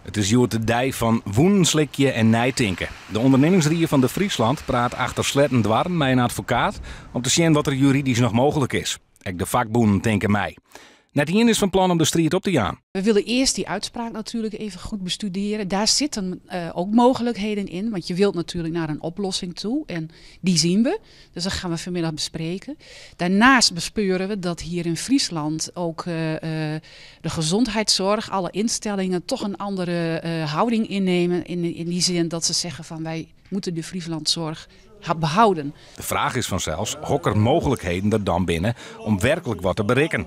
It is hjoed de dei fan wûnen slikje en neitinke. De ûndernimmingsrie fan De Friesland praat achter sletten doarren mei in advokaat om te sjen wat der juridysk noch mooglik is. Ek de fakbûnen tinke mei. Net ien is fan plan om de striid op te jaan. We willen eerst die uitspraak natuurlijk even goed bestuderen. Daar zitten ook mogelijkheden in, want je wilt natuurlijk naar een oplossing toe en die zien we. Dus dat gaan we vanmiddag bespreken. Daarnaast bespeuren we dat hier in Friesland ook de gezondheidszorg, alle instellingen toch een andere houding innemen. In die zin dat ze zeggen van: wij moeten de Frieslandzorg behouden. De fraach is fansels hokker mooglikheden der dan binne om werklik wat te berikken.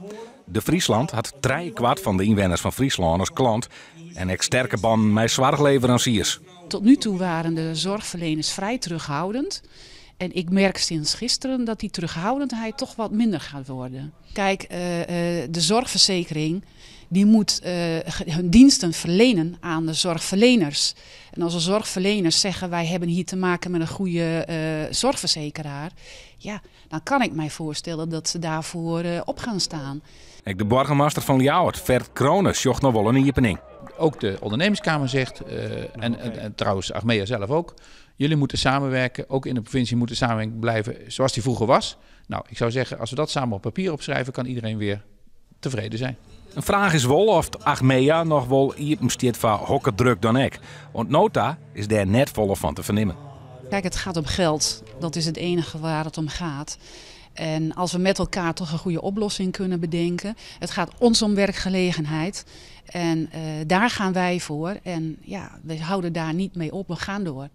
De Friesland hat trijekwart fan de ynwenners fan Fryslân as klant en ek sterke bannen mei soarchleveransiers. Tot nu toe waren de zorgverleners vrij terughoudend. En ik merk sinds gisteren dat die terughoudendheid toch wat minder gaat worden. Kijk, de zorgverzekering die moet hun diensten verlenen aan de zorgverleners. En als de zorgverleners zeggen: wij hebben hier te maken met een goede zorgverzekeraar, ja, dan kan ik mij voorstellen dat ze daarvoor op gaan staan. Ek de boargemaster fan Ljouwert, Ferd Crone, sjocht noch wol in iepening. Ook de ondernemingskamer zegt, en trouwens Achmea zelf ook, jullie moeten samenwerken, ook in de provincie moet de samenwerking blijven zoals die vroeger was. Nou, ik zou zeggen, als we dat samen op papier opschrijven, kan iedereen weer tevreden zijn. In fraach is wol oft Achmea noch wol iepen stiet foar hokker druk dan ek. Oant no ta is dêr net folle fan te fernimmen. Kijk, het gaat om geld. Dat is het enige waar het om gaat. En als we met elkaar toch een goede oplossing kunnen bedenken. Het gaat ons om werkgelegenheid. En daar gaan wij voor. En ja, we houden daar niet mee op. We gaan door.